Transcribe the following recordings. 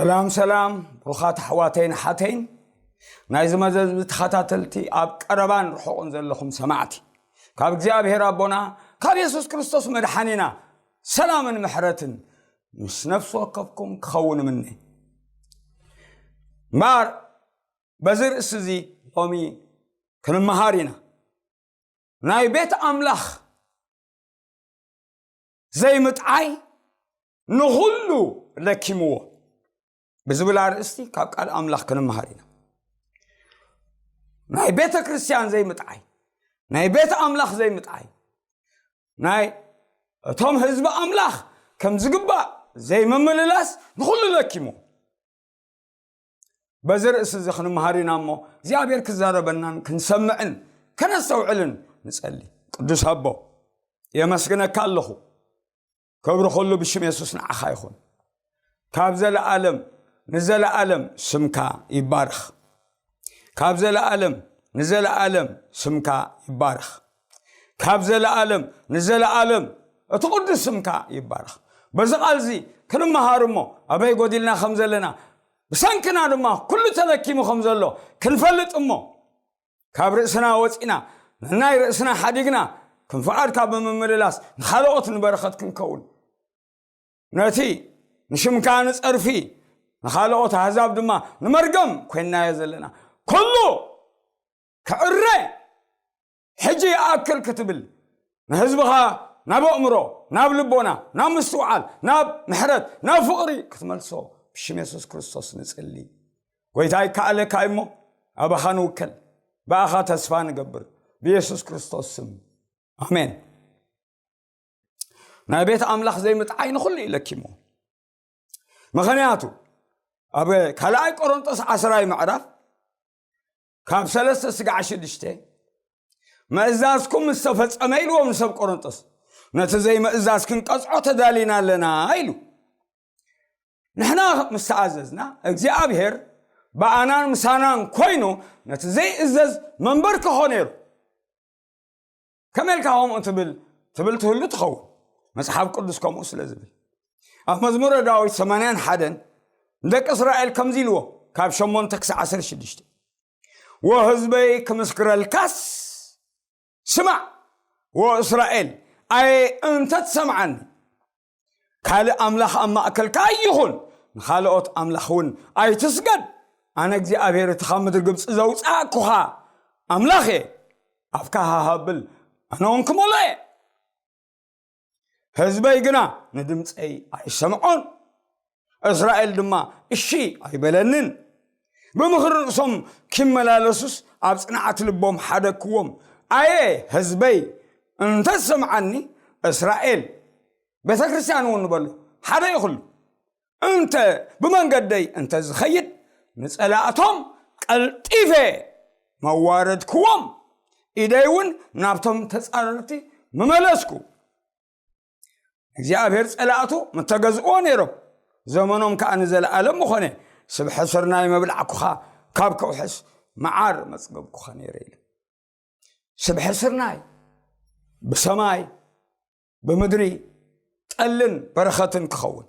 ሰላም ሰላም፣ ብሩኻት ኣሕዋተይን ኣሓተይን፣ ናይዚ መዘዝ ተኸታተልቲ፣ ኣብ ቀረባን ርሑቕን ዘለኹም ሰማዕቲ፣ ካብ እግዚኣብሔር ኣቦና፣ ካብ የሱስ ክርስቶስ መድሓኒና ሰላምን ምሕረትን ምስ ነፍሲ ወከፍኩም ክኸውን እምነ። እምበኣር በዚ ርእሲ እዚ ሎሚ ክንመሃር ኢና። ናይ ቤት ኣምላኽ ዘይምጥዓይ ንኹሉ ለኪምዎ ብዝብል ኣርእስቲ ካብ ቃል ኣምላኽ ክንመሃር ኢና። ናይ ቤተ ክርስቲያን ዘይምጥዓይ፣ ናይ ቤት ኣምላኽ ዘይምጥዓይ፣ ናይ እቶም ህዝቢ ኣምላኽ ከም ዝግባእ ዘይምምልላስ ንኹሉ ለኪምዎ። በዚ ርእሲ እዚ ክንመሃር ኢና እሞ እግዚኣብሔር ክዛረበናን ክንሰምዕን ከነስተውዕልን ንጸሊ። ቅዱስ ኣቦ፣ የመስግነካ ኣለኹ። ክብሪ ኩሉ ብሽም የሱስ ንዓኻ ይኹን። ካብ ዘለኣለም ንዘለኣለም ስምካ ይባረኽ። ካብ ዘለኣለም ንዘለኣለም ስምካ ይባረኽ። ካብ ዘለኣለም ንዘለኣለም እቲ ቅዱስ ስምካ ይባረኽ። በዚ ቃል እዚ ክንመሃር እሞ ኣበይ ጎዲልና ከም ዘለና፣ ብሰንክና ድማ ኩሉ ተለኪሙ ከም ዘሎ ክንፈልጥ እሞ፣ ካብ ርእስና ወፂና፣ ነናይ ርእስና ሓዲግና፣ ከም ፍቓድካ ብምምልላስ ንኻልኦት ንበረኸት ክንከውን፣ ነቲ ንሽምካ ንጸርፊ፣ ንኻልኦት ኣህዛብ ድማ ንመርገም ኮይንናዮ ዘለና፣ ኩሉ ክዕረ ሕጂ ይኣክል ክትብል፣ ንህዝብኻ ናብ ኣእምሮ፣ ናብ ልቦና፣ ናብ ምስትውዓል፣ ናብ ምሕረት፣ ናብ ፍቕሪ ክትመልሶ ብሽም የሱስ ክርስቶስ ንጽሊ። ጎይታ፣ ይከኣለካ እሞ ኣባኻ ንውከል፣ ብኣኻ ተስፋ ንገብር፣ ብየሱስ ክርስቶስ ስም፣ ኣሜን። ናይ ቤት ኣምላኽ ዘይምጥዓይ ንኹሉ እዩ ለኪምዎ። ምኽንያቱ ኣብ ካልኣይ ቆሮንጦስ ዓስራይ ምዕራፍ ካብ ሰለስተ ስጋዕ ሽዱሽተ፣ ምእዛዝኩም ምስ ተፈጸመ ኢልዎም ንሰብ ቆሮንጦስ፣ ነቲ ዘይምእዛዝ ክንቀጽዖ ተዳሊና ኣለና ኢሉ። ንሕና ምስ ተኣዘዝና፣ እግዚኣብሔር ብኣናን ምሳናን ኮይኑ ነቲ ዘይእዘዝ መንበርኪ ኮ ነይሩ። ከመይ ኢልካ ከምኡ ትብል? ትብል ትህሉ ትኸውን፣ መጽሓፍ ቅዱስ ከምኡ ስለ ዝብል። ኣብ መዝሙረ ዳዊት ሰማንያን ሓደን ንደቂ እስራኤል ከምዚ ኢልዎ፣ ካብ ሸሞንተ ክሳዕ ዓሰርተ ሽዱሽተ፣ "ወህዝበይ ክምስክረልካስ ስማዕ፣ ወእስራኤል ኣየ እንተ ትሰምዓኒ፣ ካልእ ኣምላኽ ኣብ ማእከልካ ኣይኹን፣ ንኻልኦት ኣምላኽ እውን ኣይትስገድ። ኣነ እግዚኣብሔር እቲ ካብ ምድሪ ግብጺ ዘውጻእኩኻ ኣምላኽ እየ። ኣፍካ ሃሃብል፣ ኣነ እውን ክመልኦ እየ። ህዝበይ ግና ንድምጸይ ኣይሰምዖን፣ እስራኤል ድማ እሺ ኣይበለንን። ብምኽሪ ርእሶም ኪመላለሱስ ኣብ ጽንዓት ልቦም ሓደግክዎም። ኣየ ህዝበይ እንተ ትሰምዓኒ፣ እስራኤል፣ ቤተ ክርስቲያን እውን ንበሎ፣ ሓደ እዩ ኩሉ። እንተ ብመንገደይ እንተ ዝኸይድ፣ ንጸላእቶም ቀልጢፈ መዋረድክዎም፣ ኢደይ እውን ናብቶም ተጻረርቲ ምመለስኩ። እግዚኣብሔር ጸላእቱ ምተገዝእዎ ነይሮም፣ ዘመኖም ከኣ ንዘለኣለም ምኾነ። ስብሐ ስርናይ መብላዕኩኻ፣ ካብ ከውሕስ መዓር መጽገብኩኻ ነይረ" ኢሉ። ስብሐ ስርናይ ብሰማይ ብምድሪ ጠልን በረኸትን ክኸውን፣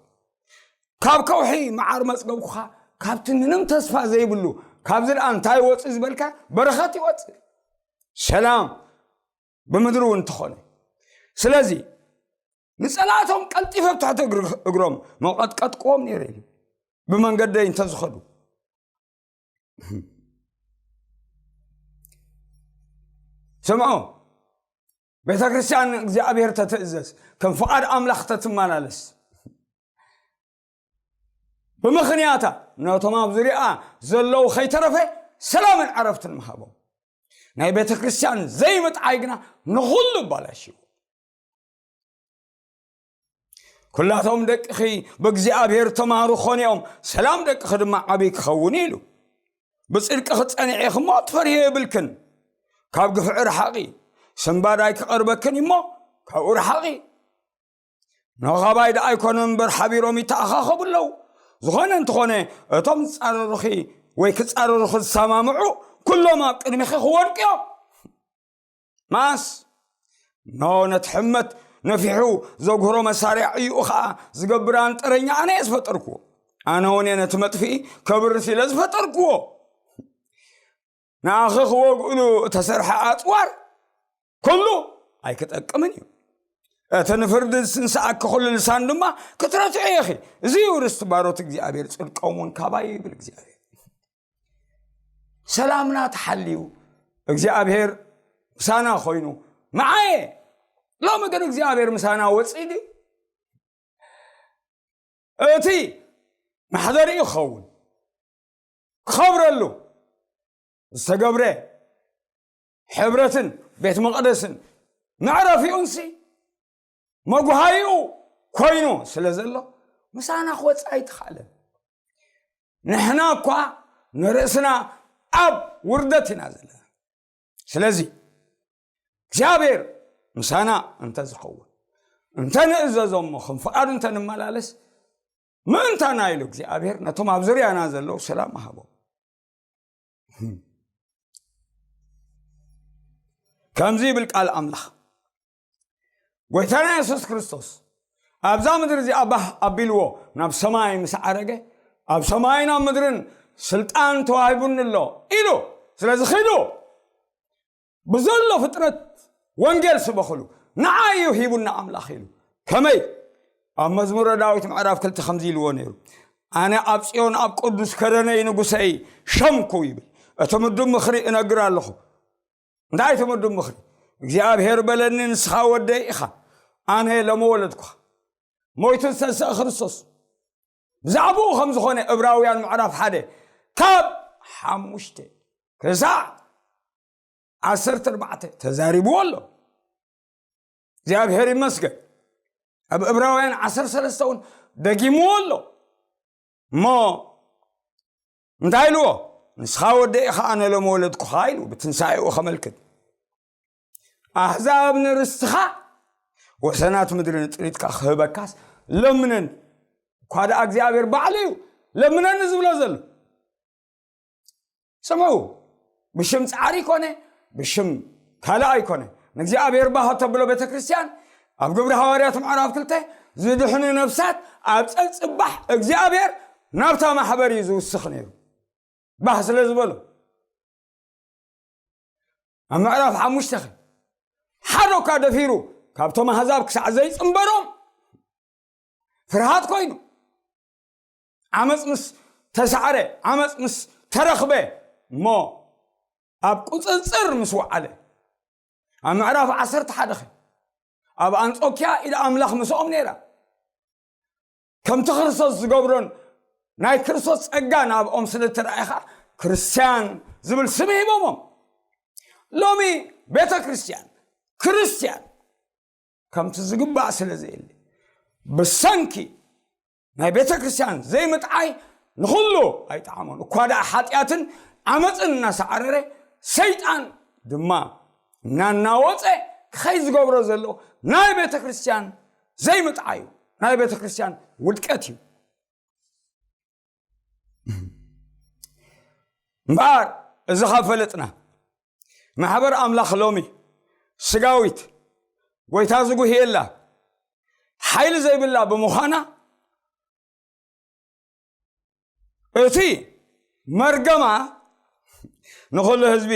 ካብ ከውሒ መዓር መጽገብኩኻ፣ ካብቲ ምንም ተስፋ ዘይብሉ፣ ካብዚ ደኣ እንታይ ይወጽእ ዝበልካ በረኸት ይወጽእ፣ ሰላም ብምድሪ እውን እንተኾነ። ስለዚ ንጸላእቶም ቀልጢፈ ኣብ ትሕቲ እግሪ-፣ እግሮም መቐጥቀጥክዎም ነይረ ኢሉ፣ ብመንገደይ እንተዝኸዱ። ስምዑ፣ ቤተ ክርስቲያን እግዚኣብሔር ተትእዘዝ፣ ከም ፍቓድ ኣምላኽ ተትመላለስ፣ ብምኽንያታ ነቶም ኣብ ዙርያኣ ዘለዉ ኸይተረፈ ሰላምን ዕረፍትን ምሃቦም። ናይ ቤተ ክርስቲያን ዘይምጥዓይ ግና ንኹሉ ኣባላሽዎ። "ኩላቶም ደቅኺ ብእግዚኣብሔር ተማህሩ ኾኑ እዮም፣ ሰላም ደቅኺ ድማ ዓብዪ ክኸውን እዩ" ኢሉ። "ብጽድቂ ክትጸንዒ ኢኺ እሞ ትፈርሂ የብልክን። ካብ ግፍዒ ርሓቒ፣ ስንባድ ኣይክቐርበክን እዩ እሞ ካብኡ ርሓቒ። ንኻባይ ደኣ ኣይኮነ እምበር ሓቢሮም ይተኣኻኸቡ ኣለዉ። ዝኾነ እንተኾነ እቶም ዝጻረሩኺ ወይ ክጻረሩኺ ዝሰማምዑ ኩሎም ኣብ ቅድሚኺ ክወድቁ እዮም። ማስ፣ ኖ ነቲ ሕመት ነፊሑ ዘጉህሮ መሳርያ ዕዩኡ ኸኣ ዝገብር ኣንጠረኛ ኣነ እየ ዝፈጠርኩዎ። ኣነ እውን እየ ነቲ መጥፍኢ ከብርስ ኢለ ዝፈጠርክዎ። ንኣኺ ክወግእሉ እተሰርሐ ኣጽዋር ኩሉ ኣይክጠቅምን እዩ። እቲ ንፍርዲ ዝስንሰኣኪ ኩሉ ልሳን ድማ ክትረትዑ ኢኺ። እዚ እዩ ርስቲ ባሮት እግዚኣብሔር፣ ጽድቆም እውን ካባይ ይብል እግዚኣብሔር። ሰላምና ተሓልዩ፣ እግዚኣብሔር ምሳና ኮይኑ መዓየ። ሎሚ ግን እግዚኣብሔር ምሳና ወፅኢ ድዩ? እቲ መሕደሪኡ ክኸውን ክኸብረሉ ዝተገብረ ሕብረትን ቤት መቕደስን መዕረፊኡንሲ መጉሃይኡ ኮይኑ ስለ ዘሎ ምሳና ክወፅእ ኣይተኻእለን። ንሕና እኳ ንርእስና ኣብ ውርደት ኢና ዘለና። ስለዚ እግዚኣብሔር ምሳና እንተ ዝኸውን፣ እንተ ንእዘዞ እሞ ከም ፍቓዱ እንተ ንመላለስ፣ ምእንታና ኢሉ እግዚኣብሔር ነቶም ኣብ ዙርያና ዘለዉ ሰላም ሃቦም። ከምዚ ይብል ቃል ኣምላኽ፣ ጎይታና የሱስ ክርስቶስ ኣብዛ ምድሪ እዚኣ ባህ ኣቢልዎ ናብ ሰማይ ምስ ዓረገ፣ ኣብ ሰማይን ኣብ ምድርን ስልጣን ተዋሂቡኒ ኣሎ ኢሉ። ስለዚ ኺዱ ብዘሎ ፍጥረት ወንጌል ስበኽሉ፣ ንዓይ እዩ ሂቡና ኣምላኽ ኢሉ። ከመይ? ኣብ መዝሙረ ዳዊት ምዕራፍ ክልተ ከምዚ ኢልዎ ነይሩ፣ ኣነ ኣብ ጽዮን ኣብ ቅዱስ ከደነይ ንጉሰይ ሸምኩ ይብል። እቲ ምዱብ ምኽሪ እነግር ኣለኹ። እንታይ እቲ ምዱብ ምኽሪ? እግዚኣብሔር በለኒ፣ ንስኻ ወደይ ኢኻ፣ ኣነ ሎሚ ወለድኩኻ። ሞይቱ ዝተንስአ ክርስቶስ ብዛዕባኡ ከም ዝኾነ ዕብራውያን ምዕራፍ ሓደ ካብ ሓሙሽተ ክሳዕ ዓሰርተ ኣርባዕተ ተዛሪብዎ ኣሎ። እግዚኣብሔር ይመስገን። ኣብ ዕብራውያን ዓሰርተ ሰለስተ እውን ደጊምዎ ኣሎ። እሞ እንታይ ኢልዎ? ንስኻ ወደይ ኢኻ፣ ኣነ ሎም ወለድኩኻ ኢሉ ብትንሳኤኡ ከመልክት። ኣሕዛብ ንርስትኻ ወሰናት ምድሪ ንጥሪትካ ክህበካስ ለምነኒ። እኳ ደኣ እግዚኣብሔር ባዕሉ እዩ ለምነኒ ዝብሎ ዘሎ። ስምዑ፣ ብሽም ጻዕሪ ኮነ ብሽም ካልእ ኣይኮነ። ንእግዚኣብሔር ባህ ተብሎ ቤተ ክርስቲያን ኣብ ግብሪ ሃዋርያት ምዕራፍ ክልተ ዝድሕኑ ነፍሳት ኣብ ጸብጽባሕ እግዚኣብሔር ናብታ ማሕበር እዩ ዝውስኽ ነይሩ። ባህ ስለ ዝበሎ ኣብ ምዕራፍ ሓሙሽተ ኸ ሓደ እኳ ደፊሩ ካብቶም ኣህዛብ ክሳዕ ዘይጽንበሮም ፍርሃት ኮይኑ፣ ዓመፅ ምስ ተሳዕረ፣ ዓመፅ ምስ ተረኽበ እሞ ኣብ ቁፅፅር ምስ ወዓለ፣ ኣብ ምዕራፍ ዓሰርተ ሓደ ኸ ኣብ ኣንጾኪያ ኢድ ኣምላኽ ምስኦም ነይራ። ከምቲ ክርስቶስ ዝገብሮን ናይ ክርስቶስ ጸጋ ናብኦም ስለ እተረኣየ ኸኣ ክርስትያን ዝብል ስም ሂቦሞም። ሎሚ ቤተ ክርስትያን ክርስትያን ከምቲ ዝግባእ ስለ ዘየለ ብሰንኪ ናይ ቤተ ክርስትያን ዘይምጥዓይ ንኹሉ ኣይጠዓሞን። እኳ ደኣ ሓጢኣትን ዓመፅን እናሰዓረረ ሰይጣን ድማ እናናወፀ ክኸይ ዝገብሮ ዘሎ ናይ ቤተ ክርስትያን ዘይምጥዓዩ ናይ ቤተ ክርስትያን ውድቀት እዩ። እምበኣር እዚ ካብ ፈለጥና ማሕበር ኣምላኽ ሎሚ ስጋዊት ጎይታ ዝጉህየላ ሓይሊ ዘይብላ ብምዃና እቲ መርገማ ንኹሉ ህዝቢ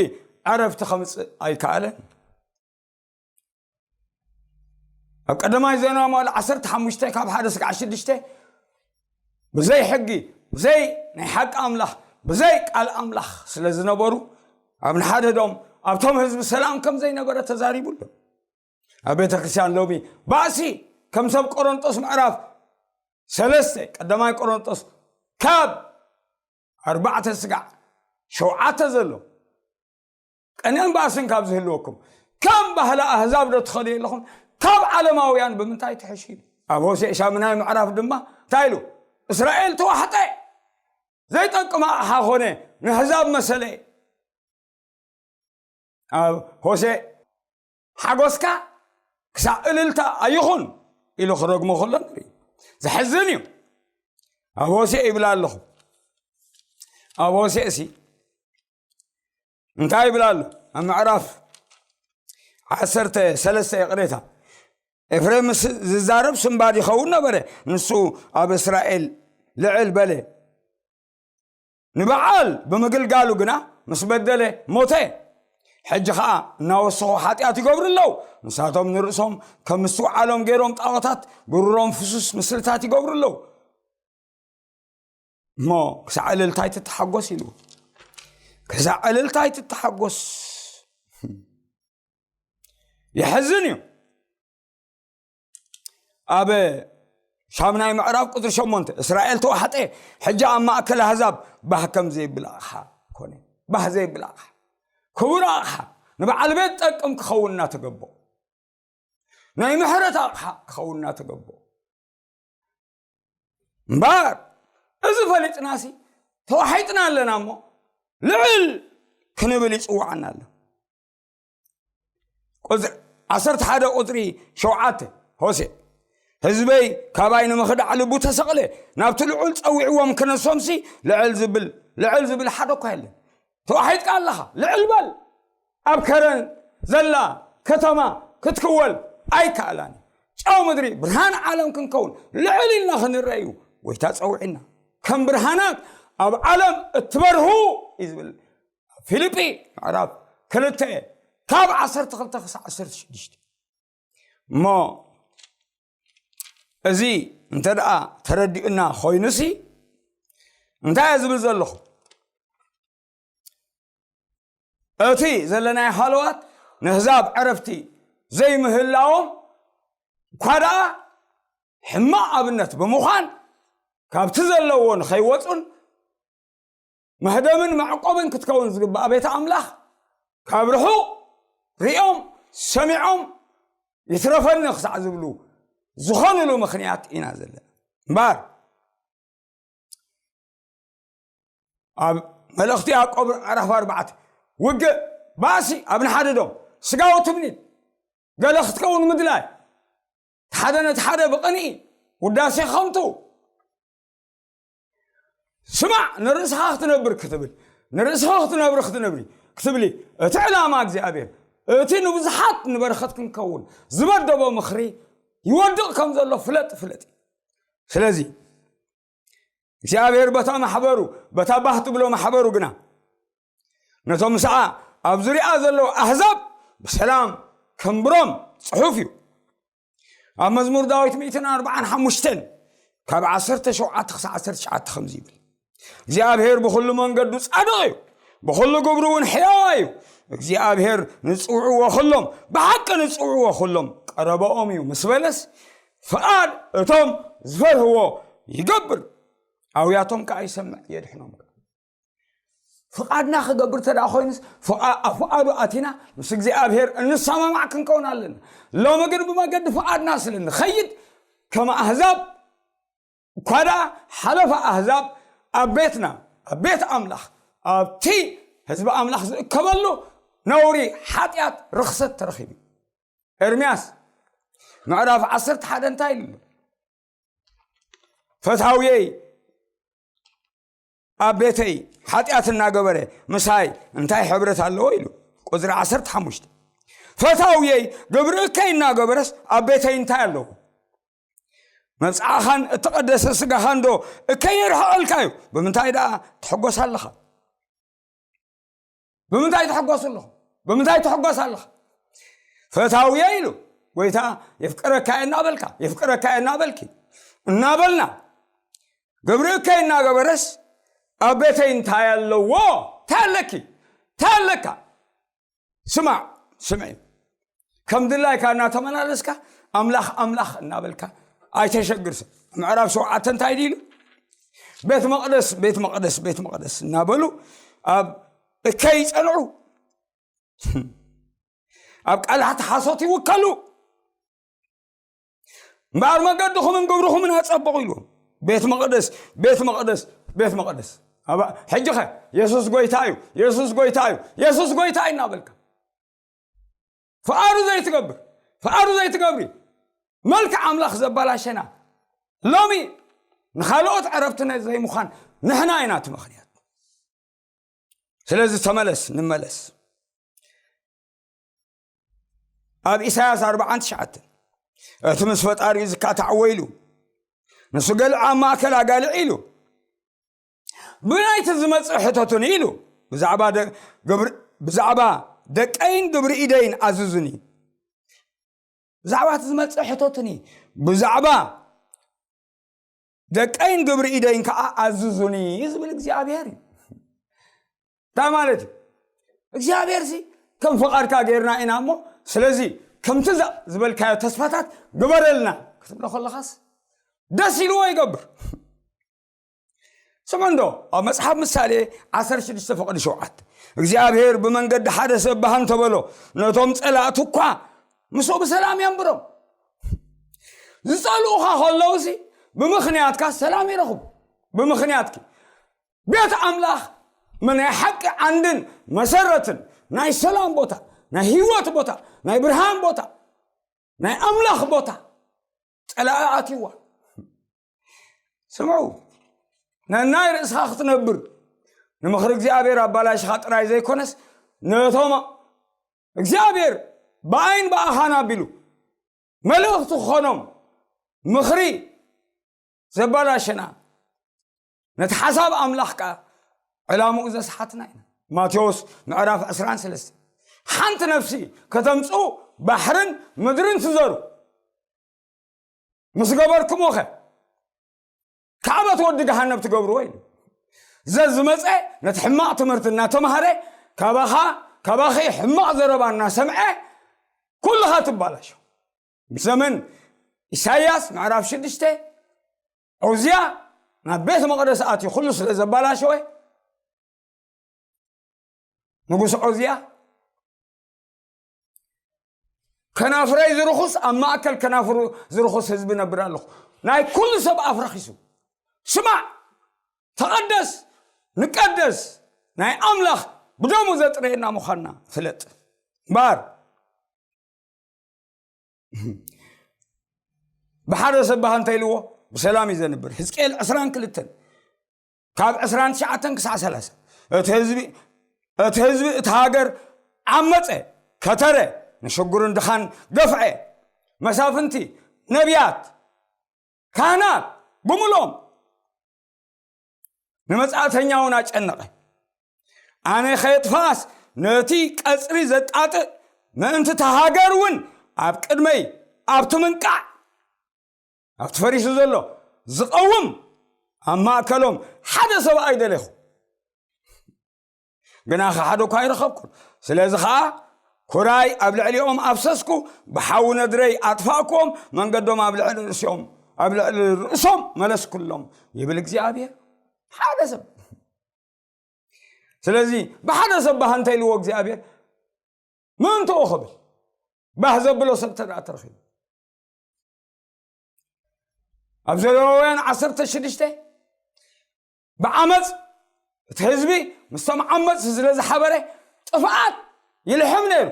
ዕረፍቲ ከምፅእ ኣይከኣለን። ኣብ ቀዳማይ ዜና መዋዕል ዓሰርተ ሓሙሽተ ካብ ሓደ ስጋዕ ሽዱሽተ ብዘይ ሕጊ ብዘይ ናይ ሓቂ ኣምላኽ ብዘይ ቃል ኣምላኽ ስለ ዝነበሩ ኣብ ንሓድሕዶም ኣብቶም ህዝቢ ሰላም ከም ዘይነበረ ተዛሪቡ ኣሎ። ኣብ ቤተ ክርስቲያን ሎሚ ባእሲ ከም ሰብ ቆሮንጦስ ምዕራፍ ሰለስተ ቀዳማይ ቆሮንጦስ ካብ ኣርባዕተ ስጋዕ ሸውዓተ ዘሎ ቅንእን ባእስን ካብ ዝህልወኩም ከም ባህሊ ኣህዛብ ዶ ትኸዱ ኣለኹም? ካብ ዓለማውያን ብምንታይ ትሕሹ? ኣብ ሆሴዕ ሻምናይ ምዕራፍ ድማ እንታይ ኢሉ? እስራኤል ተዋሕጠ ዘይጠቅም ኣቕሓ ኾነ ንኣህዛብ መሰለ። ኣብ ሆሴዕ ሓጎስካ ክሳዕ እልልታ ኣይኹን ኢሉ ክረግሞ ከሎ ንርኢ። ዘሕዝን እዩ። ኣብ ሆሴዕ ይብላ ኣለኹ። ኣብ ሆሴዕ ሲ እንታይ ይብል ኣሎ? ኣብ ምዕራፍ ዓሰርተ ሰለስተ ይቕሬታ፣ ኤፍሬም ምስ ዝዛረብ ስንባድ ይኸውን ነበረ፣ ንሱ ኣብ እስራኤል ልዕል በለ። ንበዓል ብምግልጋሉ ግና ምስ በደለ ሞተ። ሕጂ ኸኣ እናወሰኹ ሓጢኣት ይገብሩ ኣለዉ። ንሳቶም ንርእሶም ከም ምስትውዓሎም ገይሮም ጣዖታት፣ ብሩሮም ፍሱስ ምስልታት ይገብሩ ኣለዉ። እሞ ክሳዕ ዕልልታይ ትተሓጎስ ኢሉ። ክሳዕ ዕልልታይ ትተሓጎስ። የሕዝን እዩ። ኣብ ሻምናይ ምዕራፍ ቁጽሪ ሸሞንተ፣ እስራኤል ተዋሕጠ፣ ሕጂ ኣብ ማእከል ኣህዛብ ባህ ከም ዘይብል ኣቕሓ ኮነ። ባህ ዘይብል ኣቕሓ። ክቡር ኣቕሓ፣ ንበዓል ቤት ጠቅም ክኸውን እናተገቦ፣ ናይ ምሕረት ኣቕሓ ክኸውን እናተገቦ። እምበኣር፣ እዚ ፈሊጥናሲ ተዋሒጥና ኣለና እሞ፣ ልዕል ክንብል ይጽውዓና ኣሎ። ቁጽሪ ዓሰርተ ሓደ ቁጽሪ ሸውዓተ፣ ሆሴ፣ ህዝበይ ካባይ ንምኽዳዕ ልቡ ተሰቕለ፣ ናብቲ ልዑል ጸዊዕዎም ክነሶምሲ፣ ልዕል ዝብል፣ ልዕል ዝብል ሓደ እኳ የለን። ተዋሒጥካ ኣለኻ፣ ልዕል በል። ኣብ ከረን ዘላ ከተማ ክትክወል ኣይከኣላን። ጨው ምድሪ፣ ብርሃን ዓለም ክንከውን፣ ልዕል ኢልና ክንረአ እዩ ጎይታ ጸዊዕና። ከም ብርሃናት ኣብ ዓለም እትበርሁ እዩ ዝብል። ፊልጲ ምዕራፍ ክልተ፣ ካብ ዓሰርተ ክልተ ክሳዕ ዓሰርተ ሽዱሽተ። እሞ እዚ እንተ ደኣ ተረዲኡና ኮይኑሲ፣ እንታይ እየ ዝብል ዘለኹ? እቲ ዘለናዮ ሃለዋት ንህዛብ ዕረፍቲ ዘይምህላዎም እኳ ደኣ ሕማቕ ኣብነት ብምዃን፣ ካብቲ ዘለዎ ንኸይወጹን መህደምን መዕቆብን ክትከውን ዝግባእ ቤተ ኣምላኽ፣ ካብ ርሑቕ ሪኦም ሰሚዖም ይትረፈኒ ክሳዕ ዝብሉ ዝኾኑሉ ምኽንያት ኢና ዘለና። እምበኣር፣ ኣብ መልእኽቲ ያዕቆብ ምዕራፍ ኣርባዕተ፣ ውግእ፣ ባእሲ ኣብ ንሓድዶም፣ ስጋዊ ትምኒት፣ ገለ ክትከውን ምድላይ፣ ሓደ ነቲ ሓደ ብቕንኢ፣ ውዳሴ ከንቱ፣ ስማዕ፣ ንርእስኻ ክትነብር ክትብል፣ ንርእስኻ ክትነብር ክትነብሪ፣ ክትብሊ፣ እቲ ዕላማ እግዚኣብሔር፣ እቲ ንብዙሓት ንበረኸት ክንከውን ዝበደቦ ምኽሪ ይወድቕ ከም ዘሎ ፍለጥ፣ ፍለጥ። ስለዚ፣ እግዚኣብሔር በታ ማሕበሩ፣ በታ ባህ ትብሎ ማሕበሩ ግና፣ ነቶም ምስኣ ኣብ ዙርያ ዘለዉ ኣህዛብ ብሰላም ከንብሮም ጽሑፍ እዩ። ኣብ መዝሙር ዳዊት ሚእትን ኣርባዓን ሓሙሽተን ካብ ዓሰርተ ሸውዓተ ክሳዕ ዓሰርተ ትሽዓተ ከምዚ ይብል፣ እግዚኣብሔር ብኹሉ መንገዱ ጻድቕ እዩ፣ ብኹሉ ግብሩ እውን ሕያዋ እዩ። እግዚኣብሔር ንጽውዕዎ ኩሎም፣ ብሓቂ ንጽውዕዎ ኩሎም ቀረባኦም እዩ ምስ በለስ፣ ፍቓድ እቶም ዝፈርህዎ ይገብር፣ ኣውያቶም ከኣ ይሰምዕ የድሕኖም ከኣ። ፍቓድና ክገብር እንተ ደኣ ኮይኑስ፣ ፍቓ-፣ ኣብ ፍቓዱ ኣቲና ምስ እግዚኣብሔር እንሰማማዕ ክንከውን ኣለና። ሎሚ ግን ብመገዲ ፍቓድና ስለ ንኸይድ፣ ከም ኣህዛብ እኳ ደኣ ሓለፋ ኣህዛብ ኣብ ቤትና፣ ኣብ ቤት ኣምላኽ፣ ኣብቲ ህዝቢ ኣምላኽ ዝእከበሉ ነውሪ፣ ሓጢኣት፣ ርኽሰት ተረኺቡ። ኤርምያስ ምዕራፍ ዓሰርተ ሓደ እንታይ ኢሉ ኣሎ? ፈታውየይ ኣብ ቤተይ ሓጢኣት እናገበረ ምሳይ እንታይ ሕብረት ኣለዎ? ኢሉ። ቁጽሪ ዓሰርተ ሓሙሽተ፣ ፈታውየይ ግብሪ እከይ እናገበረስ ኣብ ቤተይ እንታይ ኣለዎ? መብጽዓኻን እተቐደሰ ስጋኻን ዶ እከይ የርሕቐልካ እዩ? ብምንታይ ደኣ ትሕጎስ ኣለኻ? ብምንታይ ትሕጎሱ ኣለኹም? ብምንታይ ትሕጎስ ኣለኻ? ፈታውየ ኢሉ ጎይታ፣ የፍቅረካ እየ እናበልካ፣ የፍቅረካ እየ እናበልኪ፣ እናበልና፣ ግብሪ እከይ እናገበረስ ኣብ ቤተይ እንታይ ኣለዎ? እንታይ ኣለኪ? እንታይ ኣለካ? ስማዕ፣ ስምዒ። ከም ድላይካ እናተመላለስካ፣ ኣምላኽ፣ ኣምላኽ እናበልካ ኣይተሸግር ሰብ። ምዕራፍ ሸውዓተ እንታይ ድዩ ኢሉ? ቤት መቕደስ፣ ቤት መቕደስ፣ ቤት መቕደስ እናበሉ ኣብ እከይ ይጸንዑ፣ ኣብ ቃላት ሓሶት ይውከሉ። እምበኣር መገድኹምን ግብርኹምን ኣጸብቑ ኢልዎም። ቤት መቕደስ፣ ቤት መቕደስ፣ ቤት መቕደስ። ኣባ-፣ ሕጂ ኸ የሱስ ጎይታ እዩ፣ የሱስ ጎይታ እዩ፣ የሱስ ጎይታ እዩ እናበልካ፣ ፍቓዱ ዘይትገብር፣ ፍቓዱ ዘይትገብሪ፣ መልክዕ ኣምላኽ ዘበላሸና፣ ሎሚ ንኻልኦት ዕረፍቲ ናይ ዘይምዃን ንሕና ኢና እቲ ምኽንያት። ስለዚ ተመለስ፣ ንመለስ። ኣብ ኢሳያስ ኣርባዓን ትሽዓተን፣ እቲ ምስ ፈጣሪኡ ዝካታዕ ወይሉ፣ ንሱ ገልዑ ኣብ ማእከል ኣጋልዕ ኢሉ። ብናይቲ ዝመጽእ ሕተቱኒ ኢሉ። ብዛዕባ ደ-፣ ግብሪ-፣ ብዛዕባ ደቀይን ግብሪ ኢደይን ኣዝዙኒ። ብዛዕባ እቲ ዝመጽእ ሕተቱኒ። ብዛዕባ ደቀይን ግብሪ ኢደይን ከዓ ኣዝዙኒ ዝብል እግዚኣብሔር እዩ። እንታይ ማለት እዩ? እግዚኣብሔር ሲ ከም ፍቓድካ ጌርና ኢና እሞ፣ ስለዚ ከምቲ ዛ-፣ ዝበልካዮ ተስፋታት ግበረልና ክትብሎ ከለኻስ ደስ ኢልዎ ይገብር። ስምዑ እንዶ፣ ኣብ መጽሓፍ ምሳሌ ዓሰርተ ሽዱሽተ ፍቕዲ ሸውዓተ፣ እግዚኣብሔር ብመንገዲ ሓደ ሰብ ባህ እንተበሎ፣ ነቶም ጸላእቱ እኳ ምስኡ ብሰላም የንብሮም። ዝጸልኡኻ ከለውሲ ብምኽንያትካ ሰላም ይረኽቡ። ብምኽንያትኪ። ቤት ኣምላኽ ናይ ሓቂ ዓንድን መሰረትን፣ ናይ ሰላም ቦታ፣ ናይ ህይወት ቦታ፣ ናይ ብርሃን ቦታ፣ ናይ ኣምላኽ ቦታ ጸላኢ ኣትይዋ። ስምዑ፣ ነናይ ርእስኻ ክትነብር፣ ንምኽሪ እግዚኣብሔር ኣባላሽኻ ጥራይ ዘይኮነስ፣ ነቶም እግዚኣብሔር ብኣይን ብኣኻን ኣቢሉ መልእኽቲ ክኾኖም ምኽሪ ዘባላሸና፣ ነቲ ሓሳብ ኣምላኽ ከኣ ዕላምኡ ዘስሓትና ኢና። ማቴዎስ ምዕራፍ ዕስራን ሰለስተን። ሓንቲ ነፍሲ ከተምጽኡ ባሕርን ምድርን ትዘሩ። ምስ ገበርኩምዎ ኸ? ካዕበት ወዲ ገሃነብ ትገብርዎ ኢሉ። ዘዝመጸ ነቲ ሕማቕ ትምህርቲ እናተማህረ፣ ካባኻ፣ ካባኺ ሕማቕ ዘረባ እናሰምዐ፣ ኩልኻ ትባላሾ። ብዘመን ኢሳይያስ ምዕራፍ ሽዱሽተ፣ ዖዝያ ናብ ቤት መቕደስ ኣትዩ ኩሉ ስለ ዘባላሸወ፣ ንጉስ ዖዝያ፣ ከናፍረይ ዝርኹስ፣ ኣብ ማእከል ከናፍሩ ዝርኹስ ህዝቢ ነብር ኣለኹ። ናይ ኩሉ ሰብ ኣፍ ረኺሱ። ስማዕ፣ ተቐደስ፣ ንቀደስ፣ ናይ ኣምላኽ ብደሙ ዘጥረየና ምዃንና ፍለጥ። እምበኣር፣ ብሓደ ሰብ ባህ እንተ ኢልዎ፣ ብሰላም እዩ ዘንብር። ሕዝቅኤል ዕስራን ክልተን፣ ካብ ዕስራን ትሽዓተን ክሳዕ ሰላሳ። እቲ ህዝቢ፣ እቲ ህዝቢ፣ እቲ ሃገር ዓመጸ፣ ከተረ፣ ንሽጉርን ድኻን ገፍዐ። መሳፍንቲ፣ ነቢያት፣ ካህናት ብምልኦም ንመጻእተኛ እውን ኣጨነቐ። ኣነ ኸየጥፍኣስ ነቲ ቀጽሪ ዘጣጥእ ምእንቲ እታ ሃገር እውን ኣብ ቅድመይ ኣብቲ ምንቃዕ ኣብቲ ፈሪሱ ዘሎ ዝቐውም ኣብ ማእከሎም ሓደ ሰብኣይ ደሌኹ። ግና ሓደ እኳ ኣይረኸብኩን። ስለዚ ኸኣ ኩራይ ኣብ ልዕሊኦም ኣፍሰስኩ፣ ብሓዊ ነድረይ ኣጥፋእኩዎም፣ መንገዶም ኣብ ልዕሊ ርእሲኦም፣ ኣብ ልዕሊ ርእሶም መለስኩሎም ይብል እግዚኣብሔር። ሓደ ሰብ። ስለዚ ብሓደ ሰብ ባህ እንተ ኢልዎ እግዚኣብሔር ምእንትኡ ክብል ባህ ዘብሎ ሰብ ተደኣ ተረኺቡ። ኣብ ዘሌዋውያን ዓሰርተ ሽዱሽተ ብዓመፅ እቲ ህዝቢ ምስቶም ዓመፅ ስለ ዝሓበረ ጥፍኣት ይልሕም ነይሩ።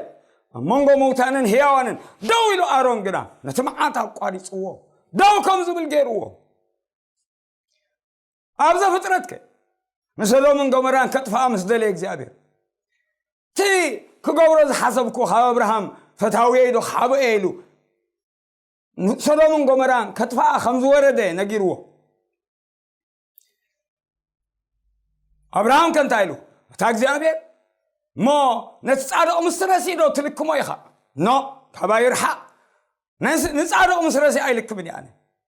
ኣብ መንጎ ምውታንን ህያዋንን ደው ኢሉ ኣሮን ግና ነቲ መዓት ኣቋሪፅዎ። ደው ከም ዝብል ገይርዎ። ኣብ ዘፍጥረትከ ንሰዶምን ጎመራን ከጥፍኣ ምስ ደለየ እግዚኣብሔር እቲ ክገብሮ ዝሓሰብኩ ካብ ኣብርሃም ፈታውየ ኢሉ ክሓብኦ ኢሉ ሰዶምን ጎመራን ከጥፍኣ ከም ዝወረደ ነጊርዎ። ኣብርሃም ከ እንታይ ኢሉ? እታ እግዚኣብሔር እሞ ነቲ ጻድቕ ምስ ረሲእ ዶ ትልክሞ ኢኻ? ኖ፣ ካባይ ይርሓቕ። ነስ-፣ ንጻድቕ ምስ ረሲእ ኣይልክምን እየ ኣነ።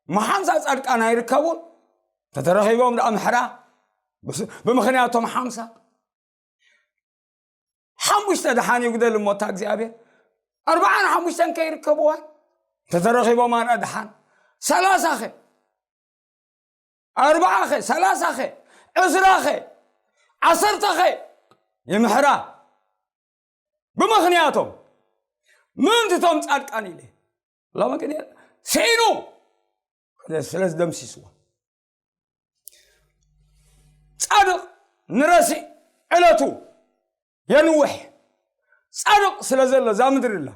እሞ ሓምሳ ጻድቃን ኣይርከቡን? ተተረኺቦም ደኣ ምሕራ ብስ-፣ ብምኽንያቶም ሓምሳ። ሓሙሽተ ደሓን ይጉደል እሞ እታ እግዚኣብሔር ኣርባዓን ሓሙሽተን ከይርከብዋ እንተተረኺቦም ኣነ ደሓን። ሰላሳ ኸ? ኣርባዓ ኸ? ሰላሳ ኸ? ዕስራ ኸ? ዓሰርተ ኸ? ይምሕራ። ብምኽንያቶም ምእንቲ እቶም ጻድቃን ኢለ። ሎሚ ግን ስኢኑ ስለ ዝደምሲስዋ። ጻድቕ ንረሲእ ዕለቱ የንውሕ። ጻድቕ ስለ ዘሎ እዛ ምድሪ ኣላ።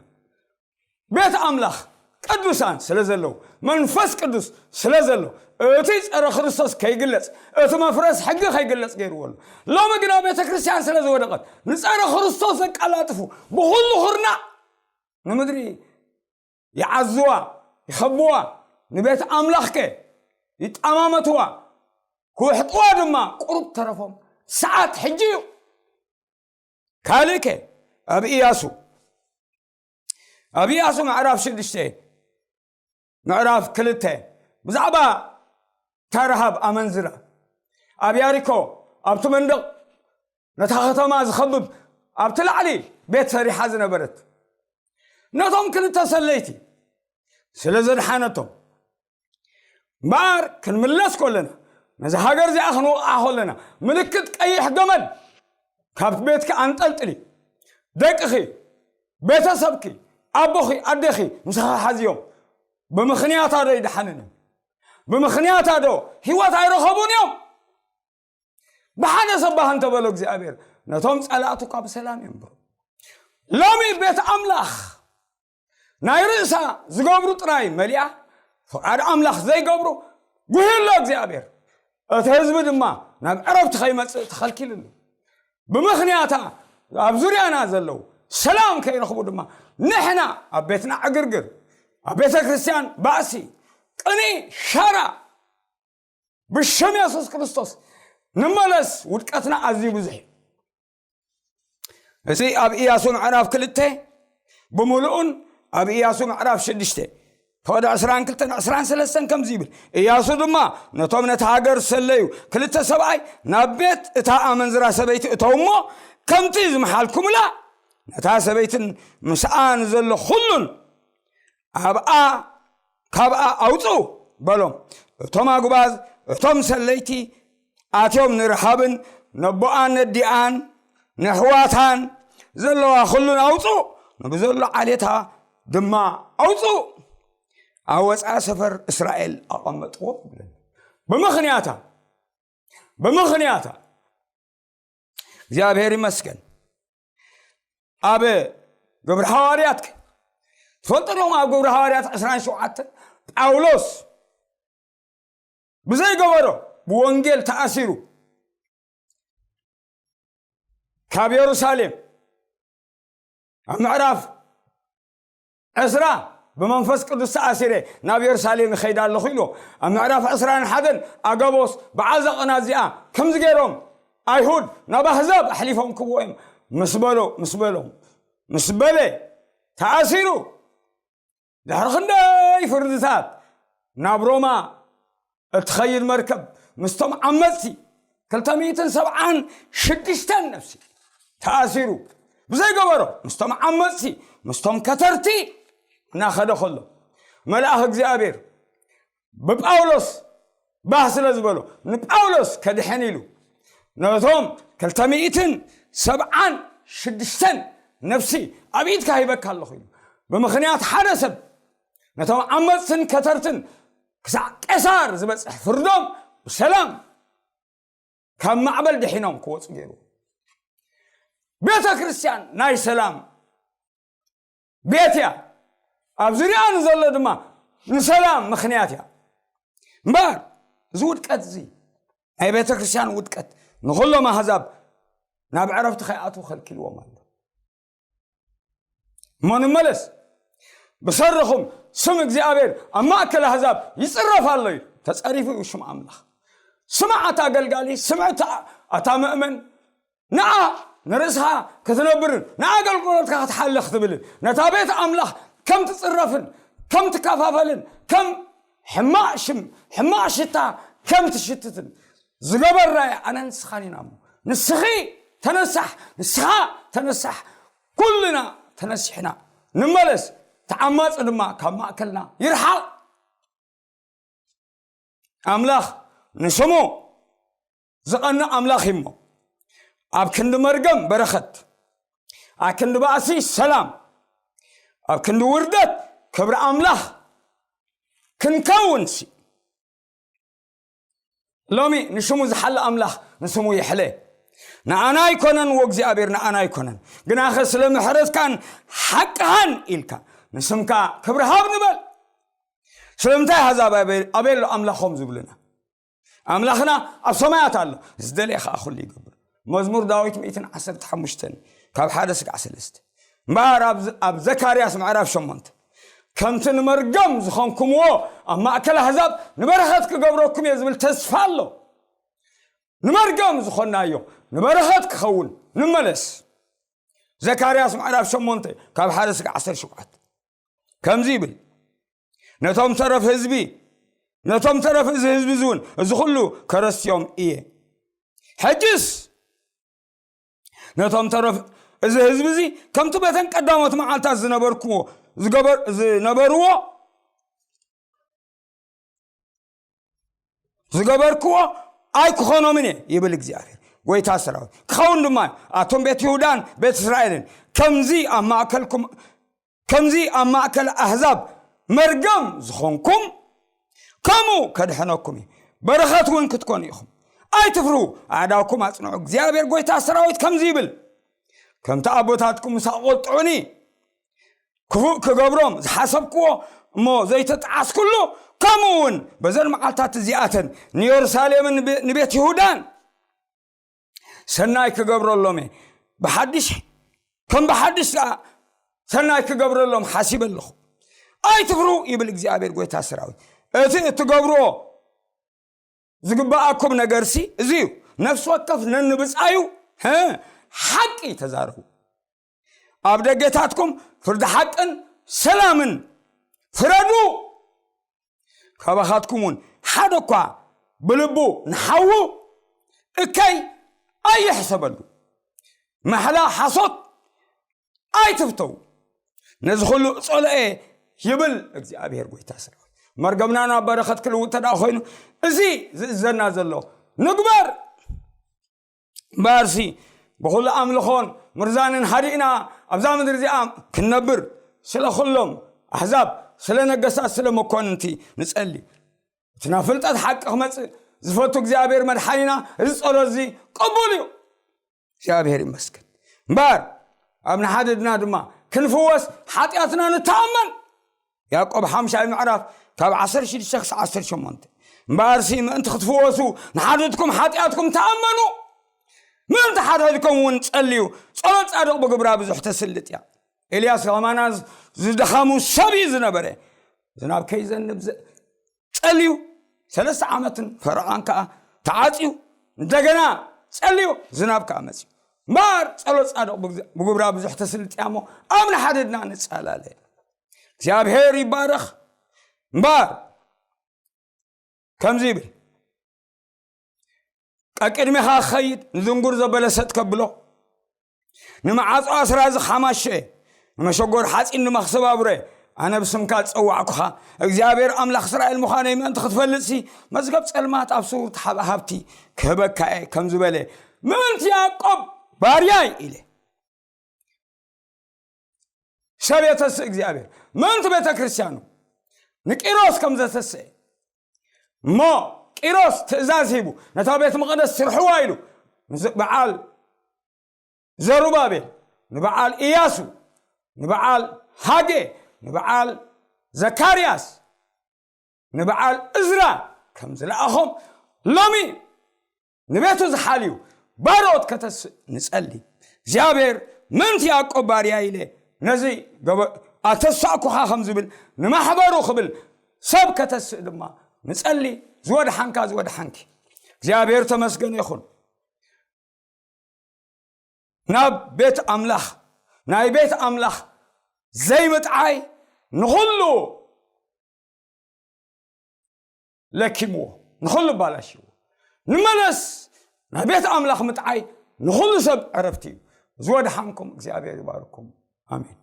ቤት ኣምላኽ ቅዱሳን ስለ ዘለዉ፣ መንፈስ ቅዱስ ስለ ዘሎ፣ እቲ ጸረ ክርስቶስ ከይግለጽ፣ እቲ መፍረስ ሕጊ ከይግለጽ ገይርዎ ኣሎ። ሎሚ ግና ቤተ ክርስቲያን ስለ ዝወደቐት፣ ንጸረ ክርስቶስ ዘቀላጥፉ ብኹሉ ኹርናዕ ንምድሪ ይዓዝዋ፣ ይኸብዋ። ንቤት ኣምላኽከ ይጠማመትዋ፣ ክውሕጥዋ ድማ ቁሩብ ተረፎም። ሰዓት ሕጂ እዩ። ካልእከ ኣብ ኢያሱ፣ ኣብ ኢያሱ ምዕራፍ ሽዱሽተ፣ ምዕራፍ ክልተ፣ ብዛዕባ እታ ረሃብ ኣመንዝራ ኣብ ያሪኮ፣ ኣብቲ መንደቕ፣ ነታ ከተማ ዝኸብብ፣ ኣብቲ ላዕሊ ቤት ሰሪሓ ዝነበረት፣ ነቶም ክልተ ሰለይቲ ስለ ዘድሓነቶም። እምበኣር ክንምለስ ከለና፣ ነዚ ሃገር እዚኣ ክንወቕዓ ከለና፣ ምልክት ቀይሕ ገመል ካብ ቤትኪ ኣንጠልጥሊ። ደቅኺ፣ ቤተሰብኪ፣ ኣቦኺ፣ ኣዴኺ ምሳኺ ሓዝዮም። ብምኽንያታ ዶ ይድሓንን እዮም? ብምኽንያታ ዶ ህይወት ኣይረኸቡን እዮም? ብሓደ ሰብ ባህ እንተበሎ እግዚኣብሔር፣ ነቶም ጸላእቱ ካብ ሰላም የንብሩ። ሎሚ ቤት ኣምላኽ ናይ ርእሳ ዝገብሩ ጥራይ መሊኣ፣ ፍቓድ ኣምላኽ ዘይገብሩ ጉሂ ኣሎ እግዚኣብሔር። እቲ ህዝቢ ድማ ናብ ዕረፍቲ ከይመጽእ ተኸልኪሉ ኣሎ። ብምኽንያታ ኣብ ዙርያና ዘለዉ ሰላም ከይረኽቡ ድማ፣ ንሕና ኣብ ቤትና ዕግርግር፣ ኣብ ቤተ ክርስቲያን ባእሲ፣ ቅኒ፣ ሻራ፣ ብሽም የሱስ ክርስቶስ ንመለስ። ውድቀትና ኣዝዩ ብዙሕ እዩ። እዚ ኣብ ኢያሱ ምዕራፍ ክልተ ብምሉኡን ኣብ ኢያሱ ምዕራፍ ሽዱሽተ ፈቐዶ ዕስራን ክልተን ዕስራን ሰለስተን ከምዚ ይብል። ኢያሱ ድማ ነቶም ነቲ ሃገር ዝሰለዩ ክልተ ሰብኣይ ናብ ቤት እታ ኣመንዝራ ሰበይቲ እተው እሞ፣ ከምቲ ዝመሓልኩምላ፣ ነታ ሰበይትን ምስኣ ንዘሎ ኩሉን ኣብኣ፣ ካብኣ ኣውፅኡ በሎም። እቶም ኣጉባዝ፣ እቶም ሰለይቲ ኣትዮም ንረሃብን ነቦኣን ነዲኣን ንኣሕዋታን ዘለዋ ኩሉን ኣውፅኡ፣ ንብዘሎ ዓሌታ ድማ ኣውፅኡ፣ ኣብ ወፃኢ ሰፈር እስራኤል ኣቐመጥዎ ይብለና። ብምኽንያታ፣ ብምኽንያታ እግዚኣብሔር ይመስገን። ኣብ ግብሪ ሃዋርያት ትፈልጡ ዲኹም? ኣብ ግብሪ ሃዋርያት ዕስራን ሸውዓተን ጳውሎስ ብዘይገበሮ ብወንጌል ተኣሲሩ ካብ የሩሳሌም ኣብ ምዕራፍ ዕስራ ብመንፈስ ቅዱስ ተኣሲረ ናብ የሩሳሌም ይኸይድ ኣለኹ ኢሉ። ኣብ ምዕራፍ ዕስራን ሓደን ኣገቦስ በዓል ዘቐና እዚኣ ከምዚ ገይሮም ኣይሁድ ናብ ኣህዛብ ኣሕሊፎም ክብዎ እዮም ምስ በሎ፣ ምስ በሎም፣ ምስ በለ ተኣሲሩ። ድሕሪ ክንደይ ፍርድታት ናብ ሮማ እትኸይድ መርከብ ምስቶም ዓመፅቲ ክልተ ሚእትን ሰብዓን ሽዱሽተን ነፍሲ ተኣሲሩ ብዘይገበሮ ምስቶም ዓመፅቲ ምስቶም ከተርቲ እናኸደ ከሎ መልኣኽ እግዚኣብሔር ብጳውሎስ ባህ ስለ ዝበሎ ንጳውሎስ ከድሕን ኢሉ ነቶም ክልተ ሚእትን ሰብዓን ሽዱሽተን ነፍሲ ኣብ ኢድካ ሂበካ ኣለኹ ኢሉ ብምኽንያት ሓደ ሰብ ነቶም ዓመፅትን ከተርትን ክሳዕ ቄሳር ዝበፅሕ ፍርዶም ብሰላም ካብ ማዕበል ድሒኖም ክወፁ ገይሩ። ቤተ ክርስቲያን ናይ ሰላም ቤት እያ። ኣብ ዙሪኣ ንዘሎ ድማ ንሰላም ምኽንያት እያ። እምበር እዚ ውድቀት እዚ ናይ ቤተ ክርስቲያን ውድቀት ንኹሎም ኣህዛብ ናብ ዕረፍቲ ከይኣትዉ ከልኪልዎም ኣሎ። እሞ ንመለስ። ብሰርኹም ስም እግዚኣብሔር ኣብ ማእከል ኣህዛብ ይጽረፍ ኣሎ እዩ። ተጸሪፉ እዩ ሽም ኣምላኽ። ስማዕ ኣታ ኣገልጋሊ፣ ስምዕ ኣታ፣ ኣታ ምእመን፣ ንዓ ንርእስኻ ክትነብርን ንኣገልግሎትካ ክትሓሊ ክትብልን ነታ ቤት ኣምላኽ ከም ትጽረፍን ከም ትከፋፈልን ከም ሕማቕ ሽም፣ ሕማቕ ሽታ ከም ትሽትትን ዝገበርናዮ ኣነ ንስኻን ኢና እሞ፣ ንስኺ ተነሳሕ፣ ንስኻ ተነሳሕ፣ ኩልና ተነሲሕና ንመለስ፣ ተዓማጺ ድማ ካብ ማእከልና ይርሓቕ። ኣምላኽ ንስሙ ዝቐንእ ኣምላኽ እዩ እሞ፣ ኣብ ክንዲ መርገም በረኸት፣ ኣብ ክንዲ ባእሲ ሰላም፣ ኣብ ክንዲ ውርደት ክብሪ ኣምላኽ ክንከውንሲ፣ ሎሚ ንሽሙ ዝሓለ ኣምላኽ ንስሙ ይሕለ። ንኣና ኣይኮነን፣ ወእግዚኣብሔር ንኣና ኣይኮነን፣ ግናኸ ስለ ምሕረትካን ሓቅኻን ኢልካ ንስምካ ክብሪ ሃብ ንበል። ስለምንታይ ኣህዛብ ኣበይ፣ ኣበይ ኣሎ ኣምላኾም ዝብሉና? ኣምላኽና ኣብ ሰማያት ኣሎ፣ ዝደለየ ኸዓ ኩሉ ይገብር። መዝሙር ዳዊት ሚእትን ዓሰርተ ሓሙሽተን ካብ ሓደ ስጋዕ ሰለስተ። እምበኣር ኣብ፣ ኣብ ዘካርያስ ምዕራፍ ሸሞንተ ከምቲ ንመርገም ዝኾንኩምዎ ኣብ ማእከል ኣህዛብ ንበረኸት ክገብረኩም እየ ዝብል ተስፋ ኣሎ። ንመርገም ዝኾንናዮ ንበረኸት ክኸውን ንመለስ። ዘካርያስ ምዕራፍ ሸሞንተ ካብ ሓደ ስጋ ዓሰርተ ሸውዓተ ከምዚ ይብል፣ ነቶም ተረፍ ህዝቢ፣ ነቶም ተረፍ እዚ ህዝቢ እዚ እውን፣ እዚ ኩሉ ከረስዮም እየ። ሕጅስ ነቶም ተረፍ እዚ ህዝቢ እዚ ከምቲ በተን ቀዳሞት መዓልታት ዝነበርክዎ ዝገበር ዝነበርዎ ዝገበርክዎ ኣይክኾኖምን እየ፣ ይብል እግዚኣብሔር ጎይታ ሰራዊት። ክኸውን ድማ እዩ፣ ኣቶም ቤት ይሁዳን ቤት እስራኤልን፣ ከምዚ ኣብ ማእከልኩም ከምዚ ኣብ ማእከል ኣህዛብ መርገም ዝኾንኩም፣ ከምኡ ከድሕነኩም እዩ፣ በረኸት እውን ክትኮኑ ኢኹም። ኣይትፍርሁ፣ ኣእዳውኩም ኣጽንዑ። እግዚኣብሔር ጎይታ ሰራዊት ከምዚ ይብል፣ ከምቲ ኣቦታትኩም ምስ ኣቖጥዑኒ ክፉእ ክገብሮም ዝሓሰብክዎ እሞ ዘይተጠዓስኩሉ፣ ከምኡ እውን በዘን መዓልታት እዚኣተን ንየሩሳሌምን ንቤ- ንቤት ይሁዳን ሰናይ ክገብረሎም እየ። ብሓድሽ ከም ብሓድሽ ደኣ ሰናይ ክገብረሎም ሓሲበ ኣለኹ። ኣይትፍርሁ፣ ይብል እግዚኣብሔር ጎይታ ሰራዊት። እቲ እትገብርዎ ዝግበኣኩም ነገርሲ እዚ እዩ። ነፍሲ ወከፍ ነንብጻዩ፣ ሀ፣ ሓቂ ተዛረቡ። ኣብ ደገታትኩም ፍርዲ ሓቅን ሰላምን ፍረዱ። ካባኻትኩም እውን ሓደ እኳ ብልቡ ንሓዉ እከይ ኣይሕሰበሉ። ማሕላ ሓሶት ኣይትፍተው። ነዚ ኩሉ እጸልኦ እየ፣ ይብል እግዚኣብሔር ጎይታ ሰራዊት። መርገምና ናብ በረኸት ክልውጥ ተደኣ ኮይኑ፣ እዚ ዝእዘና ዘሎ ንግበር። እምበኣርሲ ብኹሉ ኣምልኾን ምርዛንን ሃዲእና ኣብዛ ምድሪ እዚኣ ክንነብር፣ ስለ ኩሎም ኣሕዛብ፣ ስለ ነገስታት፣ ስለ መኳንንቲ ንጸሊ። እቲ ናብ ፍልጠት ሓቂ ክመጽእ ዝፈቱ እግዚኣብሔር መድሓኒና፣ እዚ ጸሎት እዚ ቅቡል እዩ። እግዚኣብሔር ይመስገን። እምበኣር ኣብ ንሓድድና ድማ ክንፍወስ ሓጢኣትና ንተኣመን። ያዕቆብ ሓምሻይ ምዕራፍ ካብ ዓሰርተ ሽዱሽተ ክሳብ ዓሰርተ ሸሞንተ። እምበኣርሲ ምእንቲ ክትፍወሱ ንሓድሕድኩም ሓጢኣትኩም ተኣመኑ። ምእንቲ ሓድሕድኩም እውን ጸልዩ። ጸሎት ጻድቕ ብግብራ ብዙሕ ተስልጥ እያ። ኤልያስ ከማና ዝደኻሙ ሰብ እዩ ዝነበረ። ዝናብ ከይዘንብ ዘ- ጸልዩ ሰለስተ ዓመትን ፈረቓን ከኣ ተዓጽዩ፣ እንደገና ጸልዩ ዝናብ ከኣ መጽዩ። እምበኣር ጸሎት ጻድቕ ብግዝ- ብግብራ ብዙሕ ተስልጥ እያ እሞ ኣብ ንሓድሕድና ንጸላለ። እግዚኣብሔር ይባረኽ። እምበኣር ከምዚ ይብል፣ ቀቅድሜኻ ክኸይድ ንዝንጉር ዘበለ ሰጥ ከብሎ፣ ንመዓጾ ኣስራዚ ከማሾ፣ ንመሸጎር ሓጺን ድማ ክሰባብሮ፣ ኣነ ብስምካ ዝጸዋዕኩኻ እግዚኣብሔር ኣምላኽ እስራኤል ምዃነይ ምእንቲ ክትፈልጥሲ፣ መዝገብ ጸልማት ኣብ ስውር ተሓበ ሃብቲ ክህበካ እየ፣ ከም ዝበለ፣ ምእንቲ ያዕቆብ ባርያይ ኢለ። ሰብ የተስእ እግዚኣብሔር ምእንቲ ቤተ ክርስቲያኑ ንቂሮስ ከም ዘተስአ፣ እሞ ቂሮስ ትእዛዝ ሂቡ፣ ነታ ቤት መቕደስ ስርሕዋ ኢሉ፣ ንዝ- በዓል ዘሩባቤል፣ ንበዓል ኢያሱ፣ ንበዓል ሃጌ፣ ንበዓል ዘካርያስ፣ ንበዓል እዝራ ከም ዝለኣኾም፣ ሎሚ ንቤቱ ዝሓልዩ ባሮት ከተስእ ንጸሊ። እግዚኣብሔር ምእንቲ ያዕቆብ ባርያ ኢለ ነዚ ገበ- ኣተሳእኩኻ ከም ዝብል፣ ንማሕበሩ ክብል ሰብ ከተስእ ድማ ንጸሊ። ዝወድሓንካ ዝወድሓንኪ እግዚኣብሔር ተመስገን ይኹን። ናብ ቤት ኣምላኽ፣ ናይ ቤት ኣምላኽ ዘይምጥዓይ ንኹሉ ለኪምዎ፣ ንኹሉ ባላሽዎ። ንመለስ፣ ናይ ቤት ኣምላኽ ምጥዓይ ንኹሉ ሰብ ዕረፍቲ እዩ። ዝወድሓንኩም እግዚኣብሔር ይባርኩም። ኣሜን።